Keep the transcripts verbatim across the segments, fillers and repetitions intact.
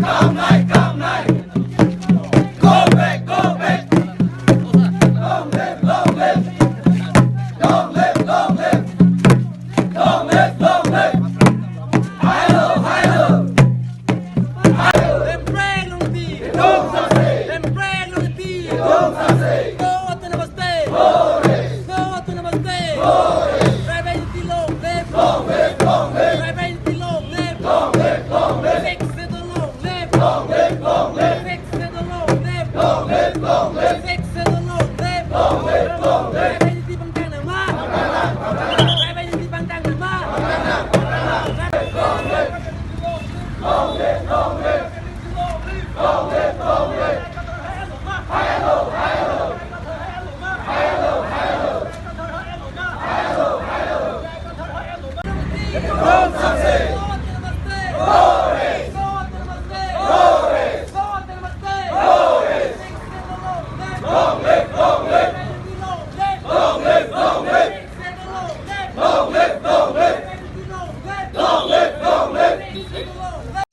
Come back, come back. Go back, go back. Long live, long live. Long live, long live. Long live, long live. Hello, hello. Hello. Lemprek longpi. Dong sase. Lemprek longpi. Dong sase. Go Autonomous State. Go Autonomous State. Tribal unity long live. Long live, long live. Tribal unity long live. Long live, long live. Sixth Schedule long live. Long live, long live. Sixth Schedule long live. Long live, long live. Sixth Schedule long live. Long live, long live. Tribal unity pangtang nama. Tribal unity pangtang nama. Long live, long live. Long live, long live.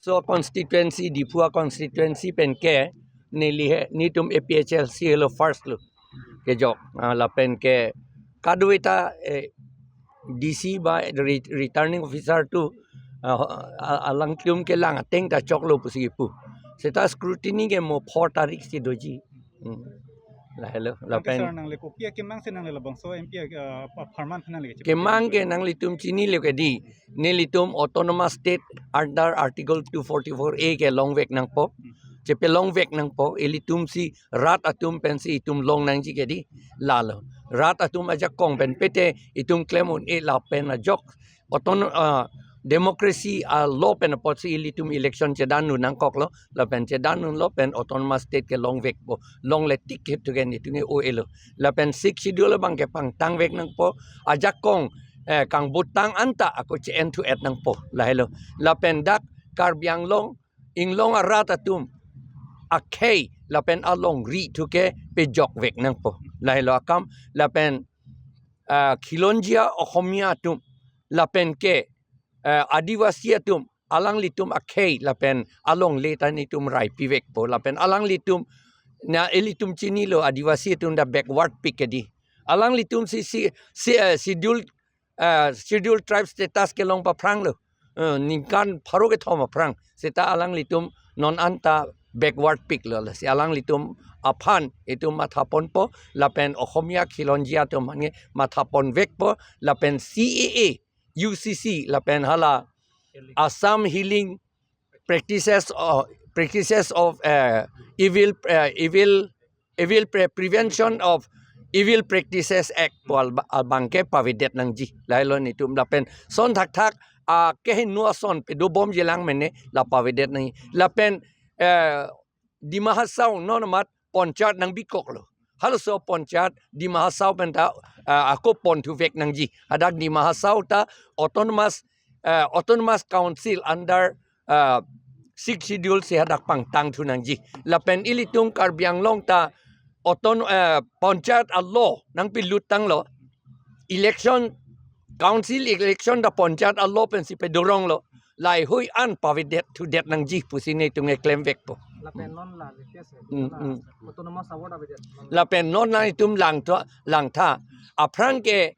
So constituency, Diphu a constituency pen ke neli he, netum A P H L C helo first lo kejok. Ah, lapen ke kadokave ta, eh, D C ba re-, returning officer atum, ah, a-, alangtum kelang ateng ta choklo pusi kipu. Seta scrutiny ke mo four tarik si doji. Hmm. Lahelo, anke lapen sir, nangle kopi akemang si nangle labangso M P, ah, apharman nangle keche- kemang ke nanglitum chinilo ke di. Nelitum Autonomous State under Article two forty-four A ke longvek nangpo. Hmm. Chepelongvek nangpo, ilitum si rat atum pensi itum long nangji ke di, lalo. Rat atum ajakong pen pete itum klem un-e lapen ajok. Autono-, ah, democracy a law pen apotsi ilitum election chedan un nangkoklo, lapen chedan unlo pen Autonomous State ke longvekpo, longle tik ke tu ke netum ke o-elo. Lapen Sixth Schedule abang ke pangtangvek nangpo, ajakong, eh, kangbutang anta ako che-en thu-et nangpo, lahelo. Lapen dak Karbi Anglong, Inglong arat atum akhei lapen alongri thu ke pejokvek nangpo, lahelo akam. Lapen, ah, Khilonjia Ohomia atum lapen ke, ah, Adivasi atum, alanglitum akhei lapen alongle ta netum raipivekpo, lapen alanglitum, na ilitum chinilo, Adivasi atum ta backward pik ke di. Alanglitum si, si, si, eh, schedule, eh, Schedule Tribe status kelong paphranglo. Eh, ningkan pharo kethom aphrang. Seta alanglitum non anta backward piklo, lasi alanglitum aphan itum mathaponpo, lapen Ohomia Khilonjia atum aphan ke mathaponvekpo, lapen C A A, U C C, lapen hala Assam Healing Practices of, Practices of, eh, Evil, eh, Evil, Evil Pre-, Prevention of Evil Practices Act pu al-, abang ke pavedet nangji, lahelo netum. Lapen son thakthak, ah, kehingno ason pedobomji lang mene la pavedet nangji. Lapen, eh, Dima Hasao non amat Panchayat nangbikoklo. Halaso Panchayat Dima Hasao pen ta, ah, ako ponthuvek nangji. Hadak Dima Hasao ta Autonomous, ah, Autonomous Council under, ah, Sixth Schedule si hadak pangtang thu nangji. Lapen ilitum Karbi Anglong ta auton-, ah, Panchayat a law nangpilut tanglo. Election, Council election ta Panchayat a law pensi pedoronglo. Laheihui an pavedet thudet nangji pusi netum ke klemvekpo. Lapen non la latest, hmm, la, hmm, Autonomous Award avedet. Lapen non nangtum langtha, langtha. Aphrang ke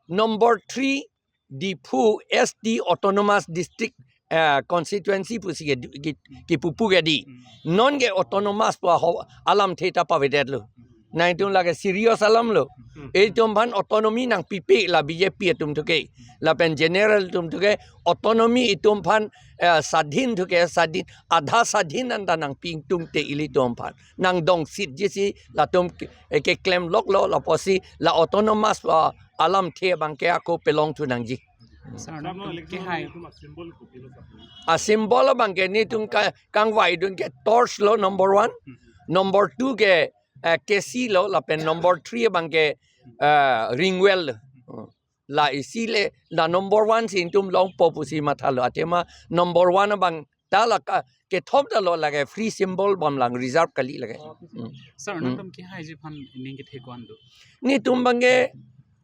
number three Diphu S T Autonomous District, eh, Constituency pusi ke, ke, kepupu ke di. Hmm. Non ke autonomous pu aho alamthe ta pavedetlo. Nangtum lake serious alamlo. Hmm. Itum aphan autonomy nangpipe la B J P atum thu ke. Lapen general atum thu ke autonomy itum aphan, eh, sadhin thu ke sadhin, adha sadhin anta nangpi ingtungte ilitum aphan. Nangdong seat jisi latum ke, eh, keklem loklo, lapusi la autonomous, ah, alamthe abang ke ako pelong thu nangji. Sir, nangtum kehai. A symbol abang ke netum ka, kangvaidun ke torch lo number one. Hmm. Number two ke, eh, kesi lo, lapen number three abang ke, eh, ringwell lo. La isi le, la number one si ingtum longpo pusi mathalo. Athema number one abang ta la ka, kethom ta lo lake, free symbol bom lang, reserve kali lake. Oh, okay, sir. Hmm. Sir, hmm, nangtum kehaiji aphan ning kethe ko-an do? Netum abang ke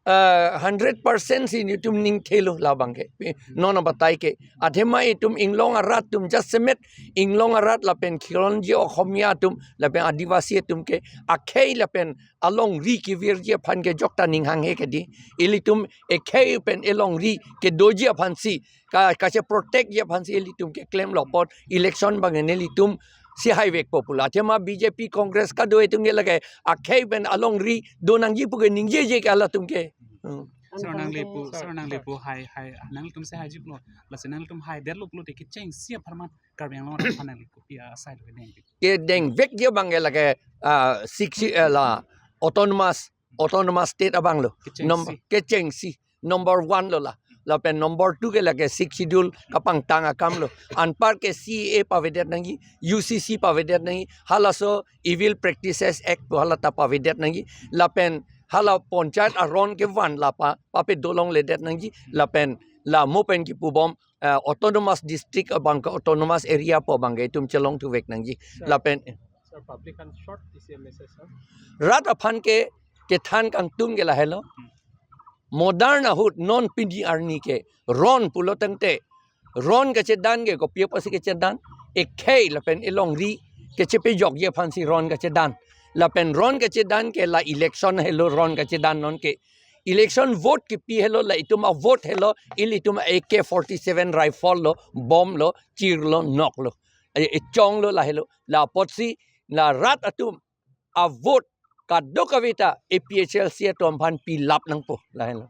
uh, hundred percent si nelitum ning thelo labang ke. Pi, non abatai ke. Athema itum inglong arat atum jasemet inglong arat lapen khilonji Oxomiya atum lapen Adivasi atum ke akhei lapen alongri kevirji aphan ke jokta ning hanghe ke di. Ilitum ekhei pen elongri kedoji aphan si ka, kacheprotect ji aphan si ilitum keklemlo apot election abang nelitum si haivekpo pulo. Athema B J P Congress kado atum ke lake akhei pen alongri do nangji pu ke ningjeje ke halatum ke. Hmm. Sir, nangli pu, sir, sir, nangli pu hai, hai, nangtum si haijiplo, lasi nangtum haidetlo pulote kechengsi apharman Karbi Anglong arat aphan nangli kopi asai lo kedeng? Kedengvek ji abang ke lake, ah, six, eh, la autonomous, autonomous state abang lo. Kechengsi. Nom-, kechengsi. Number one lo la. Lapen number two ke lake Sixth Schedule kapangtang akam lo. Anpar ke C A A pavedet nangji, U C C pavedet nangji, halaso Evil Practices Act pu halata pavedet nangji. Lapen hala panchayat aron kevan la pa, pape dolongledet nangji. Lapen la mo pen kipubom, eh, autonomous district abang ke autonomous area pu abang ke itum chelongthuvek nangji. Sir. Lapen Sir, public an short isi message, sir. Rat aphan ke kethan kangtung ke lahelo. Modern ahut non pini arni ke ron pulo tangte, ron kachedan ke kopi apotsi kachedan? Ekhei lapen elongri kechepejokji aphan si ron kachedan. Lapen ron kachedan ke la election helo ron kachedan non ke. Election vote kipi helo, la itum avote helo, ilitum A K forty-seven rifle lo, bomb lo, chir lo, nok lo, e, echong lo, lahelo. La apotsi la rat atum avote kadokaveta A P H L C atum aphan pilap nangpo, lahelo.